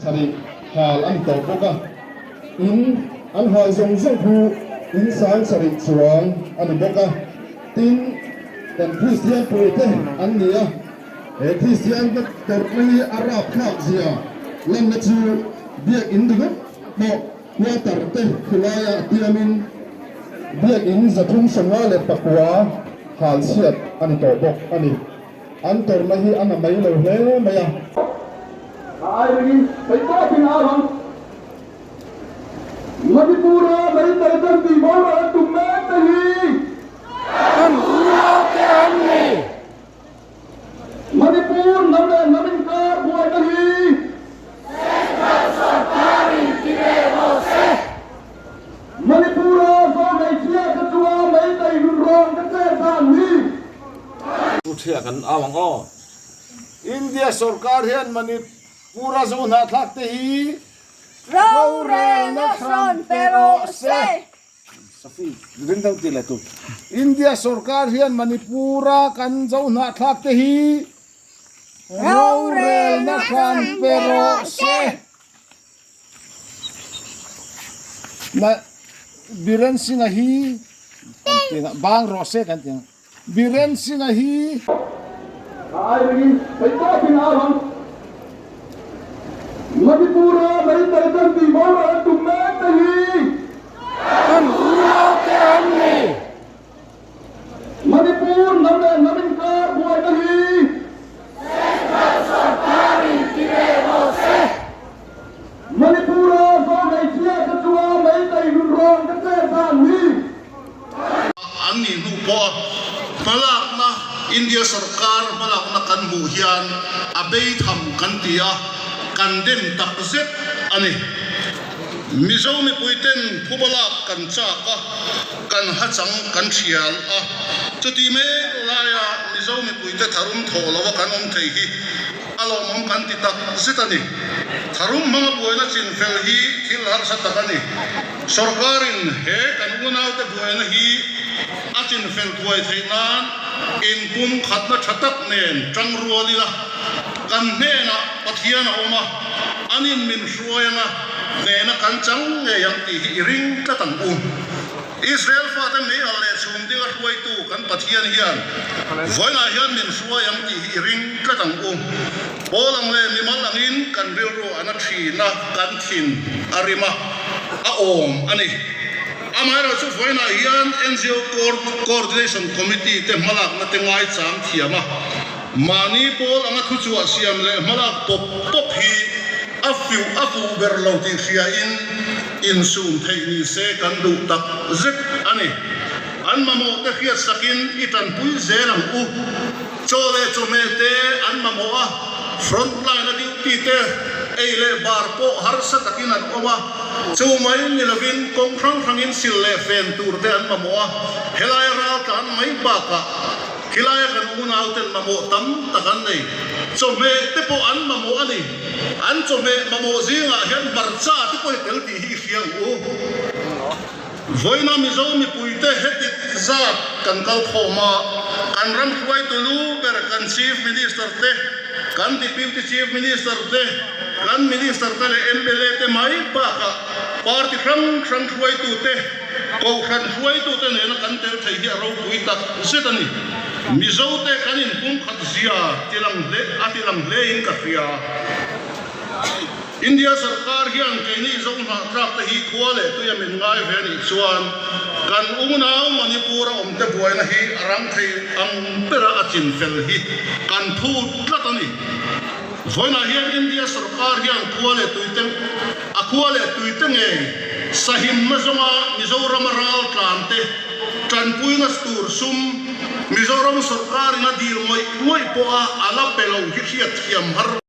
Sarih hal a ni tawh bawk a, in an hal zawng zawng khu in 7000 chuang a ni bawk a, tin kan Kristian puite an ni a, he Kristian te tawrhna hi a rapthlak zia lanna chu biakinn ringawt pawh quarter te khulaia tiamin biakinn 359 hal chhiat a ni tawh bawk a ni. An tawrhna hi a na mai lo hle mai a. A ai ringin theihtawpin a au ang. Manipur-a Meitei kan tih boral an tum mek te hi. Kan unaute an ni. Manipur hnam leh hnam inkar buaina hi. Central sorkarin ti ve rawh se. Manipur-a Zo hmeichhia te chunga Meitei nunrawn te chet dan hi. Pu Thia kan au ang aw. India sorkar hian Manipur-a zo hnahthlak te hi rorelna hran pe rawh se. Safi, ring deuh tih leh tur. India sorkar hian Manipur-a kan zo hnahthlak te hi rorelna hran pe rawh se. Na Biren Singh-a hi kan ti ang, bang rawh se kan ti ang. Biren Singh-a hi. A ai ringin theihtawpin a au ang. Manipur-a Meitei kan tih boral an tum mek te hi. Kan unaute an ni. Manipur hnam leh hnam inkar buaina hi. Central sorkarin ti ve rawh se. Manipur-a Zo hmeichhia te chunga Meitei nunrawn te chet dan hi. An nih hnu pawh hmalakna India sorkar hmalakna kan hmuh hian a beitham kan ti a, kan dem tak zet a ni. Mizo mipuiten phubalak kan chak a, kan hachang kan thial a, chuti mek laia Mizo mipuite tharum thawh lova kan awm thei hi a lawmawm kan ti tak zet a ni. Tharum hmanga buaina chinfel hi thil harsa tak a ni. Sorkarin he kan unaute buaina hi a chinfel thuai theih nan inpumkhatna tha tak nen tang rual ila, kan hnenah Pathian a awm a, anin min hruai anga hnehna kan chang ngei ang tih hi i ring tlat ang u. Israel fate mei al leh chhum dinga hruaitu kan Pathian hian vawiinah hian min hruai ang tih hi i ring tlat ang u. Pawl ang leh mimal angin kan rilru a na thin a, kan thin a rim a, a awm a ni. Amaherawhchu chu vawiinah hian NGO Coordination Committee te hmalakna te ngaichang thiam a, mahni pawl anga thuchhuah siam leh hmalak pawp pawp hi a fiuh a fuh ber lo tih hriain insum theih ni se kan duh tak zet a ni. An mamawh te hriat sakin i tanpui zel ang u. Chaw leh chawhmeh te an mamawh a, front line a duty te ei leh bar pawh harsa takin an awm a, chu mai ni lovin kawng hrang hrangin sil leh fen tur te an mamawh a, helaia ral tlan mai bakah khilaia kan unauten mamawh tam tak an nei. Chawhmeh te pawh an mamawh a ni. An chawhmeh mamawh zingah hian hmarcha te pawh hi tel tih hi i hria ang u. Vawiina Mizo mipuite heti zat kan kal khawm a, kan ram hruaitu lu ber kan Chief Minister te, kan Deputy Chief Minister te, kan Minister te leh mla te mai bakah party hrang hrang hruaitu te, kohhran hruaitu te nena kan tel thei hi a ropui tak zet a ni. Mizo te kan inpumkhat zia tilang hle a tilang hlein ka hria. India sarkar hian keini zo hnahtlak te hi khua leh tuia min ngai ve anih chuan kan unau Manipur a awm te buaina hi a rang thei ang bera a chin fel hi kan phut tlat a ni. Vawiinah hian India sarkar hian khua leh tui te a khua leh tui te ngei sahimna zawnga Mizorama ral tlan te tanpuina tur sum Mizoram sarkarin a dil ngawih ngawih pawha a la pe lo hi hriatthiam har.